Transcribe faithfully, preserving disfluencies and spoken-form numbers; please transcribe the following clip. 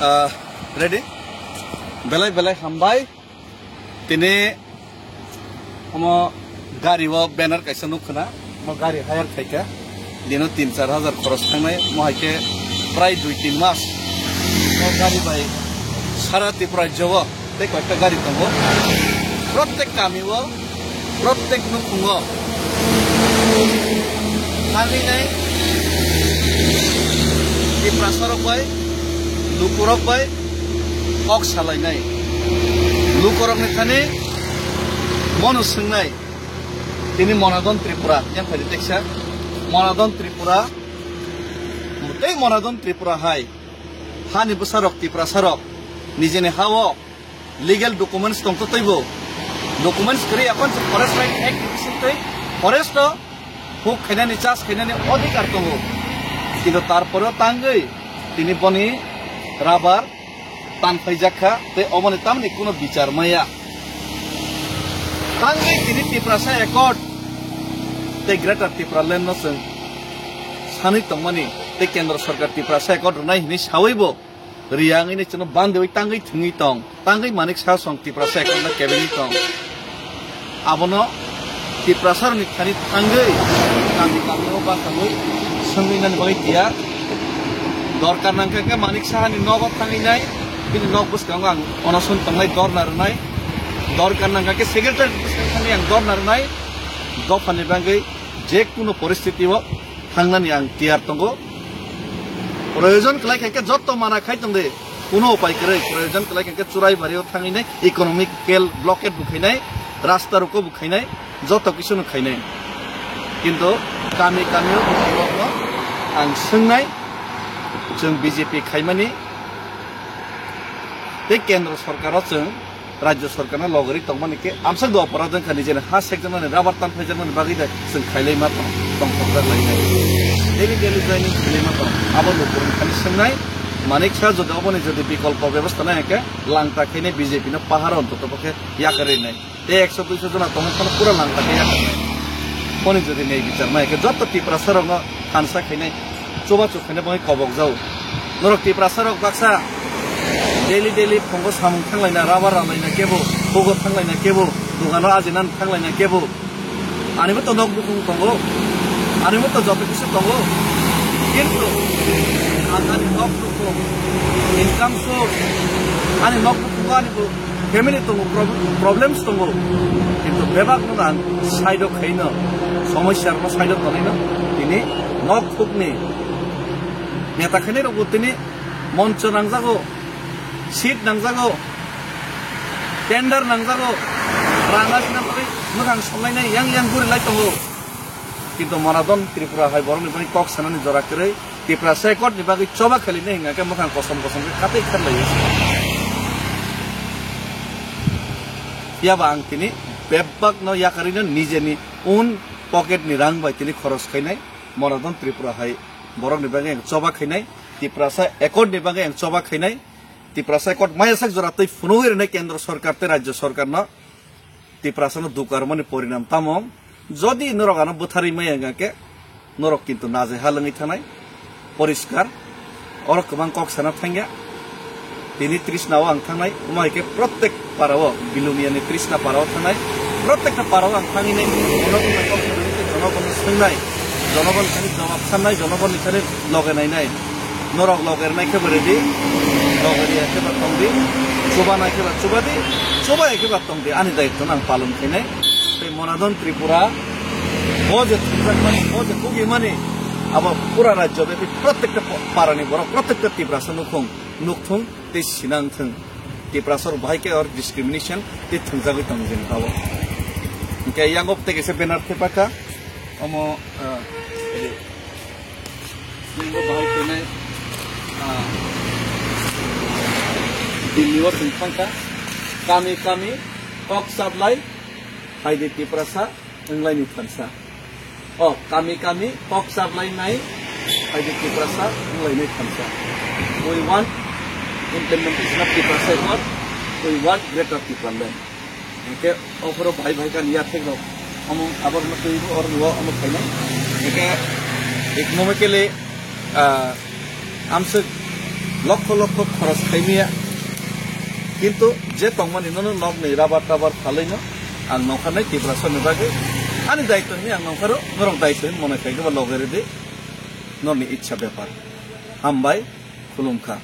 Ah, ready? Belai belai hambai. Tini omo gari o banner kaisa nuk khna. Omo gari hire khaikha. Dino tin char hajar khoros thangnai. Omo hai khe prai dui tin mas. O gari bai sara Tripura rajyo o tei koyekta gari tongo. Protek kami o, protek nukhung o thangwi nai Tiprasa rok bai, lukurok bai kok salainai. Lukurokni thani bono swngnai, tini Monadon Tripura, yang phai teksa Monadon Tripura, tei Monadon Tripura hai hani bwsarok, Tiprasarok nijeni ha-o legal documents tongtotwibo, documents kwrwi, এখন se Forest Right Act ni bisingtwi forest o huk khainani, chas khainani odhikar tongo, kintu tarpore tangwi tini boni rubber tanphaijak kha, tei oboni tamni kuno bichar maya. Tangwi tini Tiprasa Accord tei Greater Tipraland no chwng sanwi tongmani tei Kendra Sorkar Tiprasa Accord rwnai hinwi sawibo riyangwi ni chwngno bandewi tangwi thwngwi tong, tangwi Manik Saha song Tiprasa Accord no kebengwi tong. Abono Tiprasa rokni thani thangwi kami kami o basawi swngwi nani bagwi tiya. Dorkar nangkha khe Manik Saha ni nogo thangwi nai, bini nok bwskango ang onoson tongnai, dorna rwnai. Dorkar nangkha khe secretary bwskango thangwi ang dorna rwnai. Dophani bagwi je kuno poristiti o thangnani ang tiyar tongo. Proyojon kwlai khaikhe jotto mana khai tongdi, kuno upai kwrwi. Proyojon kwlai khaikhe Churaibari o thangwi nai economical blockade bo khainai, rasta roko bo khainai, jotto kisu no khainai. Kintu kami kami o borokno ang swngnai, chwng B J P khaimani tei Kendra Sorkar o chwng Rajya Sorkarno logori tongmani khe amsok do opor jwng kha nijeni ha sekjaknani, rubber tanphaijaknani bagwi da chwng khailai ma tong, tongthokjak lainai. Daily daily joining khailai ma tong. Abo lukurokni thani swngnai, Manik Saha jodi oboni jodi bikolpo bebostha nai khe langta khainai, B J P no pahar ontoto pokhe yakarwi nai. Tei ekso duiso jona tongmani phano pura langta khe yakarwi nai. Boni jodi nei bichar ma khe jotto Tiprasa rokno thansa khainai, chubachu khainai bangwi kobok jao. Norok Tiprasa rok baksa daily daily phungo samung thanglaina, rubber ralaina kebo, hugo thanglaina kebo, dogano ajinani thanglaina kebo. Anibo to nok bukhung tongo, anibo to joto kisu tongo. Kintu ang ani nok bukhung, income source, ani nok bukhungo ani bo family tongo, prob-, problems tongo. Kintu bebak no ang side o khaino, somosya rokno side o tonaino, tini nok thukni neta khainai rokbo tini moncho nangjago, seat nangjago, tender nangjago, rang asina bagwi mwkhang sonlainai yang yang guri lai tongo. Kintu Monadon Tripura hai borokni bagwi kok sanani jora kwrwi, Tiprasa Accord ni bagwi choba khalinai hingkha khe mwkhang kosom kosom khe katwi kharlaiwi. Phiya ba ang tini bebak no yakarwi no nijeni own pocket ni rang bai tini khoros khainai, Monadon Tripura hai borokni bagwi ang choba khainai, Tiprasa Accord ni bagwi ang choba khainai, Tiprasa Accord maya sak jora twi phunugwi rwnai Kendra Sorkar tei Rajya Sorkar no. Tiprasano dukarmani porinam tamo? Jodi norok ano bwtharwi maya wngkha khe, norok kintu najai ha lwngwi thanai, poriskar. Oro kwbang kok sana thangya. Tini trisna o ang thangnai, omo hai khe protek para o, Biluniani trisna para o thangnai, protekta para o ang thangwi nai, jonogon bai kok sana nai, jonogon swngnai, jonogon thani jawab sannai, jonogon ni thani loge nainai. Norok loge rwnai khe bo ready, loge riya khe ba tong di, chuba nai khe ba chuba di, chuba ya khe ba tong di, ani daitwno ang palon khainai. Tei Monadon Tripura bo je thumjakmani, bo je kugimani, abo pura rajyo de protekta parani borok, protekta Tiprasa nukhung, nukthung tei sinang thung. Tiprasa rok bahai khe or discrimination tei thwngjagwi tong jeni babo. Hingke yango tei kaisa banner thepakha, omo, ah, Nungbo bahai khenai, ah, Delhi o chwng thangkha. Kami kami kok sablai, phaidi Tiprasa wnglaini thansa. O, kami kami kok sablainai, phaidi Tiprasa wnglaini thansa. We want implementation of Tiprasa Accord, we want Greater Tipraland. Hingke ophoro bahai bahai kani yathek rok omo aborno twi bo oro luo omo khainai. Hingke economically, ah, amswk Lokho lokho khoros khaimaya. Kintu je tongmani nono nokni rabar tabar phalwino ang nongkha nai Tiprasani bagwi. Ani daitwni ang nongkharo, norok daitwni mone khaikhe ba loge rwdi. Norokni ichha bepar. Hambai, khulumkha.